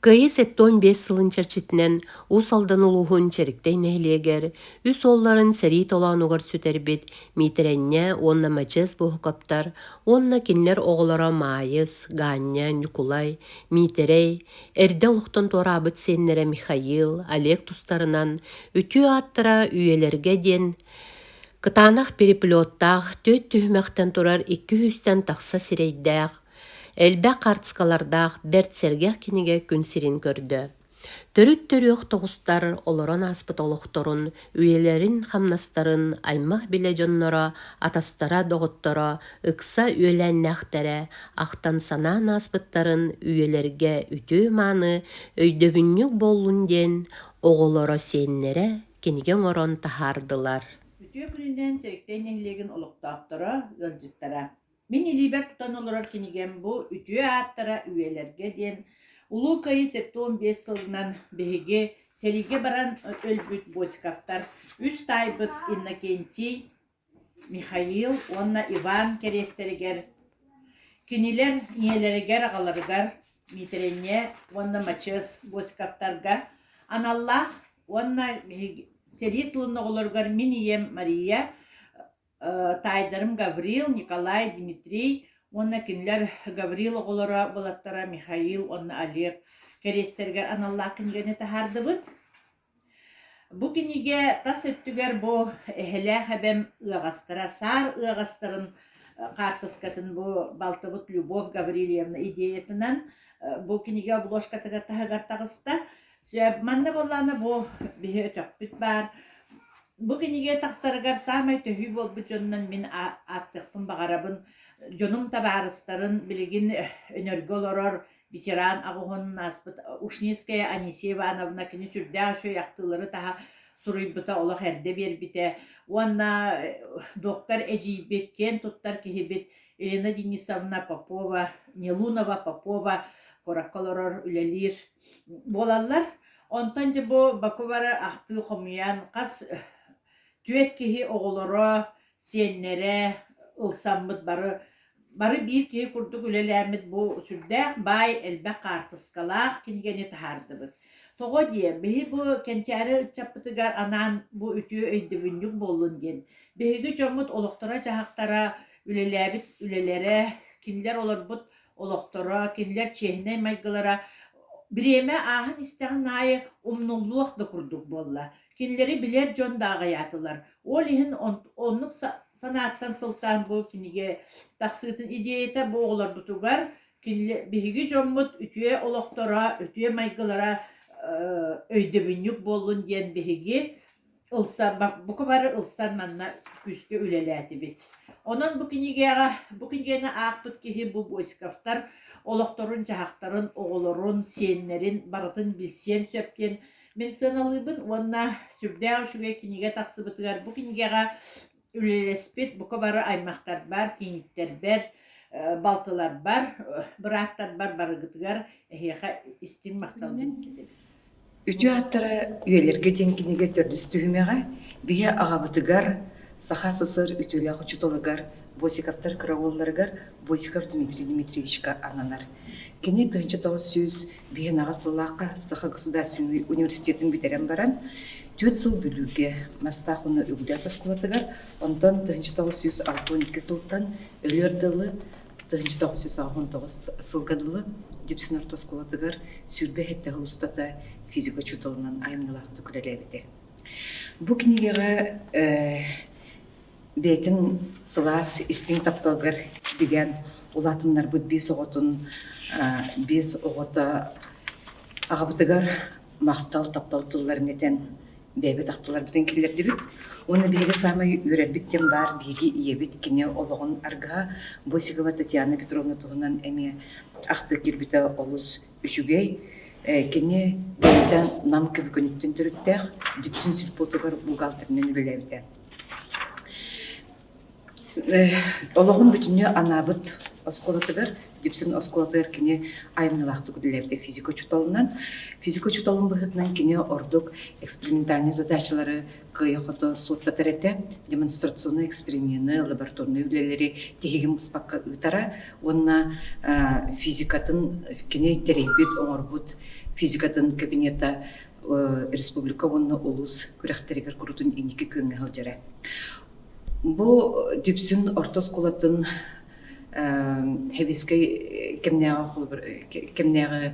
Кыайыы 75 сылын чэрчитинэн Уус Алдан улууһун Чэриктэй нэһилиэгэр үс уолларын сэрии толоонугар сүтэрбит Миитэрэнньэ уонна Мачыас Буоһукаптар уонна кинилэр оҕолоро Маайыс, Гаанньа, Ньукулай, Миитэрэй, эрдэ олохтон туораабыт сиэннэрэ Михаил, Олег тустарынан үтүө ааттара үйэлэргэ диэн кытаанах переплеттаах түөрт түһүмэхтэн турар икки сүүстэн тахса сирэйдээх, Элбэх хаартыскалардаах бэрт сэргэх кинигэ күн сирин көрдө. Төрүт төрүөх тоҕустар олорон ааспыт олохторун, үйэлэрин-хамнастарын аймах-билэ дьонноро, атастара-доҕотторо, ыкса үөлээннээхтэрэ ахтан-санаан ааспыттарын үйэлэргэ үтүө-мааны өйдөбүнньүк буоллун диэн оҕолоро, сиэннэрэ кинигэ оҥорон таһаардылар. Үтүө күнүнэн Чэриктэй нэһилиэгин олохтоохторо, ыалдьыттара. Мин илиибэр тутан олорор кинигэм бу «Үтүө ааттара үйэлэргэ» диэн Улуу Кыайыы 75 сылынан биһиги сэриигэ баран өлбүт Босиковтар үс таайбыт Иннокентий, Михаил уонна Иван кэриэстэригэр, кинилэр ийэлэригэр-аҕаларыгар Миитэрэнньэ уонна Мачыас Босиковтарга аналлаах уонна биһиги сэрии сылын оҕолоругар мин ийэм Мария Таайдарым Гаврил, Николай, Дмитрий уонна кинилэр Гаврил оҕолоро уолаттара Михаил уонна Олег кэриэстэригэр аналлаах кинигэни таһаардыбыт. Бу кинигэ тас өттүгэр бу эһэлээх эбэм ыаҕастара, саар ыаҕастарын хаартыскатын бу балтыбыт Любовь Гаврильевна идеятынан бу кинигэ обложкатыгар таһыгар таҕыста. Сөп, манна буоллаҕына бу биһи өтөхпүт баар. Бу кинигэ тахсарыгар саамай төһүү буолбут дьонунан мин ааттыахпын баҕарабын. Дьонум табаарыстарын билигин Өнөргө олорор ветеран аҕыһын ааспыт Ушницкая Анисия Ивановна кини сүрдээх үчүгэй ахтыылары таһа суруйбута, олох эрдэ биэрбитэ. Уонна доктор эдьиийбит, киэн туттар киһибит Елена Денисовна Попова, Нелунова Попова куоракка олорор, үлэлиир буолаллар. Онтон дьэ бу Бакубары ахтыы хомуйан хас түөрт киһи оҕолоро, сиэннэрэ ылсаммыт бары бары биир киһи курдук үлэлээммит бу сүрдээх баай элбэх хаартыскалаах кинигэни таһаардыбыт. Тоҕо диэ, биһи бу кэнчээри ыччаппытыгар анаан бу үтүө өйдөбүнньүк буоллун диэн биһиги дьоммут олохторо-дьаһахтара, үлэлээбит үлэлэрэ, кинилэр олорбут олохторо, кинилэр чиэһинэй майгылара бириэмэ ааһан истэҕин аайы умнуллуох да курдук буолла. Кинилэри билэр дьон да аҕыйаатылар. Ол иһин оннук санааттан сылтаан бу кинигэ тахсыытын идеята бу оҕолорбутугар кинилэр биһиги дьоммут үтүө олохторо, үтүө майгылара өйдөбүнньүк буоллун диэн биһиги ылсан бука бары ылсан манна күүскэ үлэлээтибит. Онон бу кинигэҕэ бу кинигэни аахпыт киһи бу Босиковтар олохторун-дьаһахтарын, оҕолорун, сиэннэрин барытын билсиэн сөп диэн мин сыаналыыбын уонна сүрдээх үчүгэй кинигэ тахсыбытыгар бу кинигэҕэ үлэлэспит бука бары аймахтарбар, кийииттэрбэр, балтыларбар, бырааттарбар барыгытыгар эһиэхэ истиҥ махталбын этэбин. Үтүө ааттара үйэлэргэ диэн кинигэ төрдүс түһүмэҕэ биһи аҕабытыгар, Саха СССР үтүөлээх учууталыгар Босиковтар кыра уолларыгар Босиков Дмитрий Дмитриевичка ананар. Кини 1905 сыллаахха Саха государственнай университетын бүтэрэн баран, түөрт сыл Бүлүүгэ Мастаах уонна Үгүлээт оскуолатыгар, онтон 1962 сылтан өлүөр дылы 1989 сылга дылы Дүпсүн орто оскуолатыгар 27 сыл устата физика учууталынан айымньылаахтык үлэлээбитэ. Бу кинигэҕэ бэйэтин сылаас истиҥ тапталыгар бигээн улаатыннарбыт биэс оҕотун биэс оҕото аҕабытыгар махтал, таптал тылларын этэн бэйэбит ахтыларбытын киллэрдибит. Уонна биһиги саамай үөрэрбит диэн баар биһиги ийэбит кини олоҕун аргыһа Босикова Татьяна Петровна туһунан эмиэ ахтыы киирбитэ олус үчүгэй. Кини бэйэтэ Нам Көбүкүнүттэн төрүттээх, Дүпсүн сельпотугар бухгалтерынан үлэлээбитэ. Олоҕун бүтүннүү анаабыт оскуолатыгар. Дүпсүн оскуолатыгар кини айымньылаахтык үлэлээбитэ физика учууталынан. Физика учууталын быһыытынан кини ордук экспериментальнай задачалары кыайа-хото суоттатар этэ, демонстрационнай эксперимены, лабораторнай үлэлэри тиһигин быспакка ыытара уонна физикатын кини тэрийбит, оҥорбут физикатын кабинета республика уонна улуус күрэхтэригэр курутун инники күөҥҥэ сылдьара. Бу Дүпсүн орто оскуолатын Хэбискэй кэмнээҕи кэмнээҕи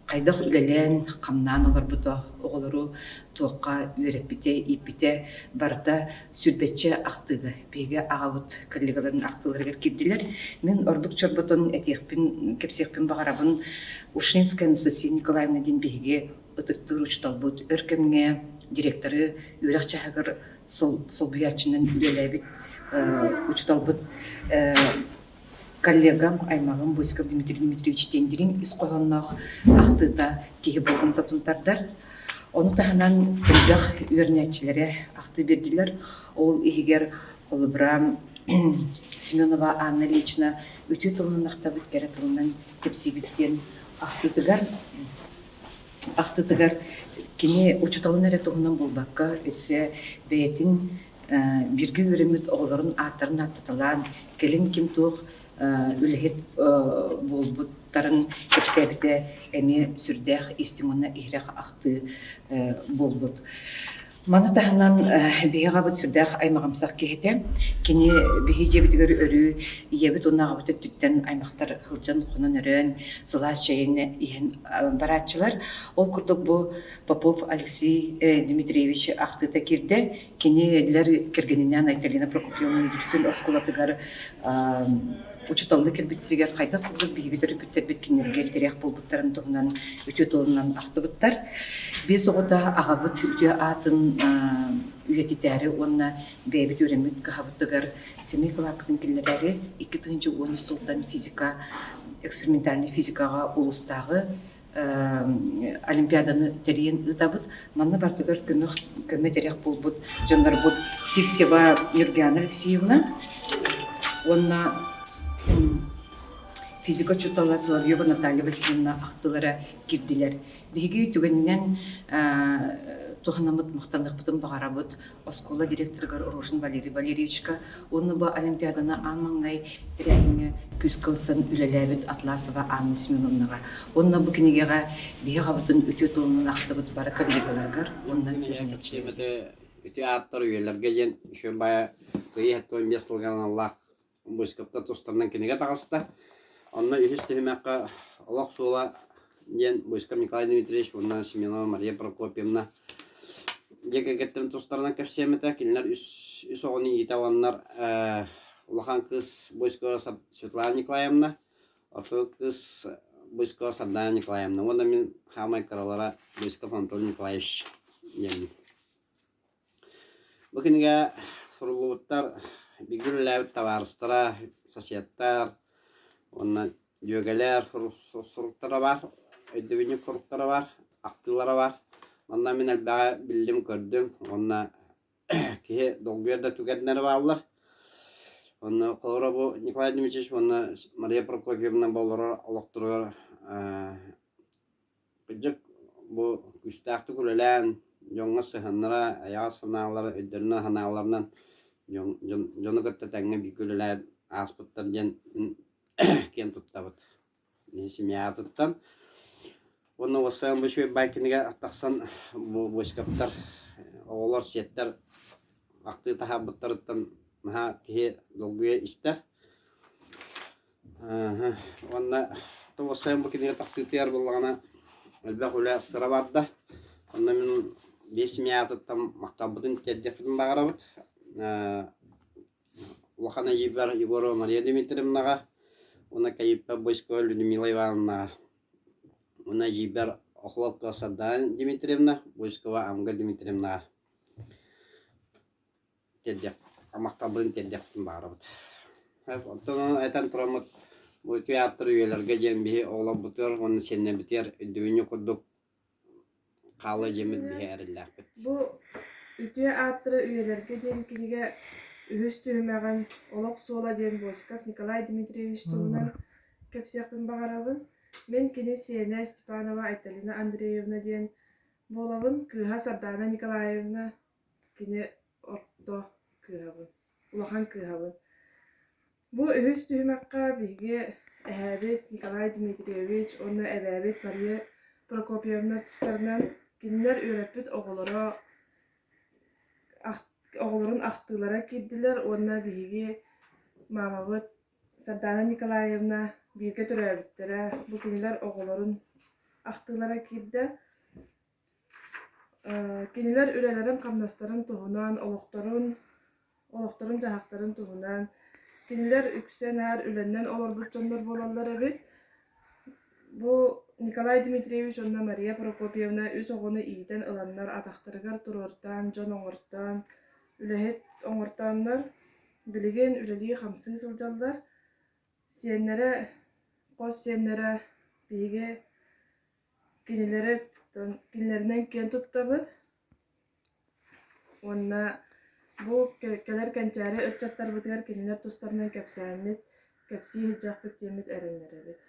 хайдах үлэлээн, хамнаан олорбута, оҕолору туохха үөрэппитэ, ииппитэ барыта сүүрбэччэ ахтыыга биһиги аҕабыт коллегаларын ахтыыларыгар киирдилэр. Мин ордук чорботон этиэхпин, кэпсиэхпин баҕарабын Ушинская Анастасия Николаевна диэн биһиги ытыктыыр учууталбыт өр кэмҥэ директоры үөрэх чаһыгар солбуйааччынан үлэлээбит учууталбыт коллегам, аймаҕым Босиков Дмитрий Дмитриевич диэн дириҥ ис хоһоонноох ахтыыта киһи болҕомтотун тардар. Ону таһынан элбэх үөрэнээччилэрэ ахтыы биэрдилэр. Ол иһигэр холобура Семенова Анна Ильична үтүө тылынан ахтабыт, кэрэ тылынан кэпсиибит диэн ахтыытыгар ахтыытыгар кини учууталын эрэ туһунан буолбакка, өссө бэйэтин бииргэ үөрэммит оҕолорун ааттарын ааттаталаан, кэлин ким-туох үлэһит буолбуттарын кэпсээбитэ эмиэ сүрдээх истиҥ уонна иһирэх ахтыы буолбут. Маны таһынан биһиги аҕабыт сүрдээх аймаҕымсах киһи этэ. Кини биһи дьиэбитигэр өрүү ийэбит уонна аҕабыт өттүттэн аймахтар сылдьан хонон-өрөөн, сылаас чэйин иһэн барааччылар. Ол курдук бу Попов Алексей Дмитриевич ахтыыта киирдэ. Кинилэр кэргэнинээн Айталина Прокопьевна Дүпсүн оскуолатыгар учууталлыы кэлбиттэригэр хайдах курдук биһиги төрөппүттэрбит кинилэргэ тирэх буолбуттарын туһунан үтүө тылынан ахтыбыттар. Биэс оҕото аҕабыт үтүө аатын үйэтитээри уонна бэйэбит үөрэммит кыһабытыгар сэмэй кылааппытын киллэрээри 2013 сылтан физика экспериментальнай физикаҕа улуустааҕы олимпиаданы тэрийэн ыытабыт. Манна барытыгар көмөх көмө-тирэх буолбут дьоннорбут Сивцева Нюргиана Алексеевна уонна физика учуутала Соловьева Наталья Васильевна ахтыылара киирдилэр. Биһиги түгэнинэн туһанаммыт махтаныахпытын баҕарабыт оскуола директорыгар Рожин Валерий Валерьевичка уонна бу олимпиаданы аан маҥнай тэрээһиҥҥэ күүскэ ылсан үлэлээбит Атласова Анна Семеновнаҕа уонна бу кинигэҕэ биһи аҕабытын үтүө тылынан ахтыбыт бары коллегаларыгар уонна үөрэнээччилэргэ. Үтүө ааттар үйэлэргэ диэн үчүгэй баайа кыайыы 75 сылга аналлаах Быыскаптар тустарынан кинигэ таҕыста. Онно үһүс түһүмэххэ Олох суола диэн Быыскап Николай Дмитриевич уонна Семенова Мария Прокопьевна дьиэ кэргэттэрин тустарынан кэпсиэм этэ. Кинилэр үс, үс оҕону иитэ ыланнар э, улахан кыыс Быыскова Светлана Николаевна, орто кыыс Быыскова Сардана Николаевна уонна мин хаамай кыралара Быысков Антон Николаевич диэммит. Бу кинигэ суруллубуттар бииргэ үлэлээбит табаарыстара, соседтар уонна дьүөгэлэр суруктара баар, өйдөбүнньүк суруктара баар, ахтыылара баар. Манна мин элбэҕи биллим-көрдүм уонна киһи долгуйар да түгэннэрэ бааллар. Онно холобура бу Николай Дмитриевич уонна Мария Прокопьевна бу олорор олохторугар Кырдьык, бу күүстээхтик үлэлээн, дьоҥҥо сыһыаннара, айаҕас санаалара, өйдөрүнэн санааларынан дьон, дьон, дьону кытта тэҥҥэ бииргэ үлэлээн ааспыттар диэн киэн туттабыт. Семьятыттан. Уонна уоссайан бу үчүгэй баай кинигэ тахсан бу Босиковтар оҕолор, сиэттэр ахтыы таһаарбыттарыттан наһаа киһи долгуйа истэр. Уонна тоҕус сайын бу кинигэ тахсыытыгар буоллаҕына элбэх үлэ сыра барда. Онно мин биэс семья аатыттан махталбытын тиэрдиэхпитин баҕарабыт. Улахан эдьиийбэр Егорова Мария Дмитриевнаҕа уонна Кайыппа Бойскова Людмила Ивановнаҕа уонна эдьиийбэр Охлопкова Сардаана Дмитриевна, Бойскова Амга Дмитриевнаҕа тиэрдиэх махталбытын тиэрдиэхпитин баҕарабыт. Оттон этэн тураммыт бу үтүө ааттар үйэлэргэ диэн биһи оҕолорбутугар уонна сиэннэрбитигэр өйдөбүнньүк курдук хаалыа диэммит биһи эрэллээхпит. Бу үтүө ааттары үйэлэргэ диэн кинигэ. үһүс түһүмэҕин «Олох суола» диэн Босиков Николай Дмитриевич туһунан кэпсиэхпин баҕарабын. Мин кини сиэнэ Степанова Айталина Андреевна диэн буолабын. Кыыһа Сардаана Николаевна кини орто кыыһабын, улахан кыыһабын. Бу үһүс түһүмэххэ биһиги эһээбит Николай Дмитриевич уонна эбээбит Мария Прокопьевна тустарынан кинилэр үөрэппит оҕолоро оҕолорун ахтыылара киирдилэр уонна биһиги маамабыт Сардаана Николаевна бииргэ төрөөбүттэрэ, бу кинилэр оҕолорун ахтыылара киирдэ. Кинилэр үлэлэрин-хамнастарын туһунан, олохторун олохторун-дьаһахтарын туһунан кинилэр үксэ наар үлэннэн олорбут дьоннор буолаллар эбит. Бу Николай Дмитриевич уонна Мария Прокопьевна үс оҕону иитэн ыланнар атахтарыгар туруортаан, дьон оҥортоон, үлэһит оҥортооннор билигин үлэлии-хамсыы сылдьаллар. Сиэннэрэ, хос сиэннэрэ биһиги Кинилэри кинилэринэн киэн туттабыт уонна бу кэлэр кэнчээри ыччаттарбытыгар кинилэр тустарынан кэпсээммит, кэпсии сылдьыахпыт диэммит эрэннэрэбит.